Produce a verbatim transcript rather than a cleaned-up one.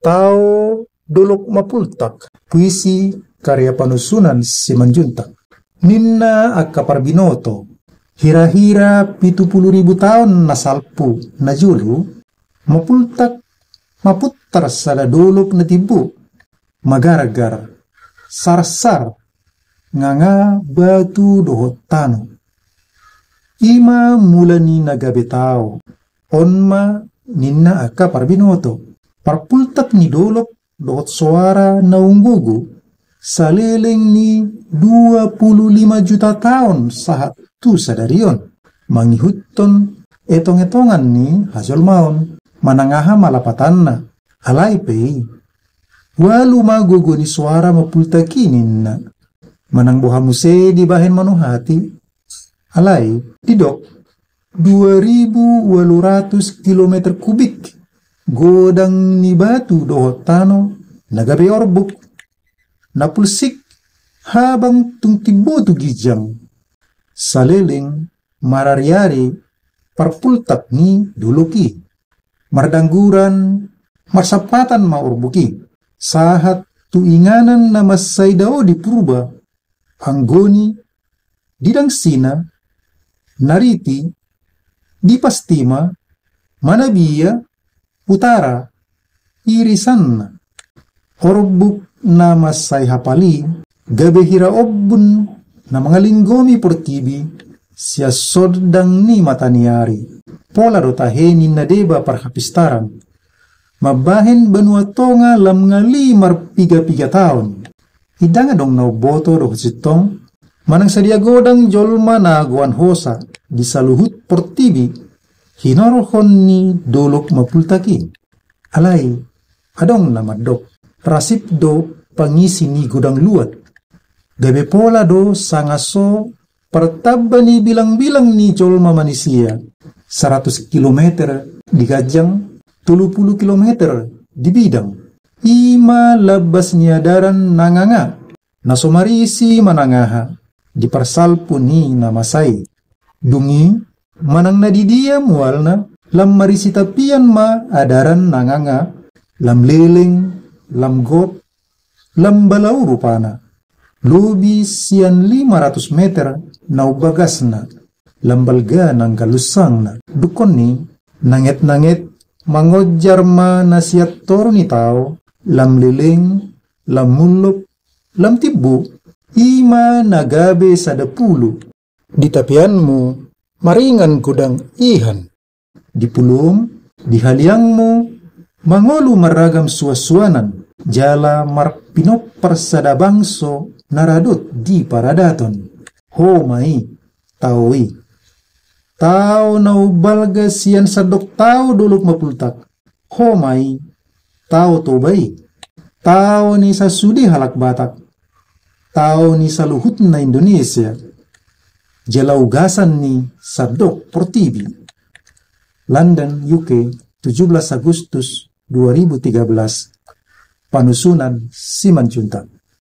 Tao Dolok Mapultak, puisi karya Panusunan Simanjuntak. Ninna angka parbinoto, hira-hira pitu pulu ribu taon na salpu na jolo, Mapultak maputtar sada dolok na timbo, magargar, sarsar, nganga batu dohot tano. I ma mula ni na gabe tao. On ma ninna angka parbinoto. Parpultak ni dolok dohot soara naung gogo, saleleng ni dua pulu lima juta taon sahat tu sadari on, mangihuthon etong-etongan ni hajolmaon, manang aha ma lapatanna. Alai pe i, ualu ma gogo ni soara mapultak i ninna. Manang boha muse dibahen manuhati. Alai, didok, dua ribu ualu ratus kilometer kubik godang ni batu dohot tano na gabe orbuk, na pulsik habang tung timbo tu ginjang. Saleleng marari-ari parpultak ni dolok i. Mardangguran, marsampatan ma orbuk i. Sahat tu inganan na mansai dao di Purba, anggoni, di Dangsina, Nariti, di Pastima, Manabia, Utara, irisanna. Orbuk na mansai hapal i, gabe hira ombun na mangalinggomi portibi, sian sondang ni mata ni ari. Pola do tahe ninna deba parhapistaran. Mambahen banua tonga lam ngali marpiga-piga taon. Ndang adong na umboto dohot sintong, manang sadia godang jolma na goan hosa di saluhut portibi, hinorhon ni dolok mapultak i. Alai, adong na mandok, rasip do pangisi ni godang luat. Gabe pola do sanga so partamba ni bilang-bilang ni jolma manisia, saratus kilometer di ganjang, tolu pulu kilometer di bidang. I ma lambas ni adaran na nganga, na so marisi manang aha, di parsalpu ni na masa i. Dung i, manang na di dia mualna, lam marisi tapian ma adaran na nganga, lam leleng, lam gop, lam balau rupana. Lobi sian lima ratus meter naung bagasna, lam balga nang galussangna. Dungkon ni, nanget-nanget, mangonjar ma na sian toru ni tao, lam leleng, lam mullop, lam timbo, i ma na gabe sada pulu. Di tapianmu, maringan godang ihan. Di pulum, di haliangmu, mangolu marragam suan-suanan, jala marpinompar sada bangso na radot di paradaton. Ho ma i, tao i. Tao na umbalga sian sandok tao dolok mapultak. Ho ma i, tao Toba i. Tao ni sasude halak Batak. Tao ni saluhutna Indonesia. Jala ugasan ni sandok portibi. London, U K, tujuh belas Agustus dua ribu tiga belas. Panusunan Simanjuntak.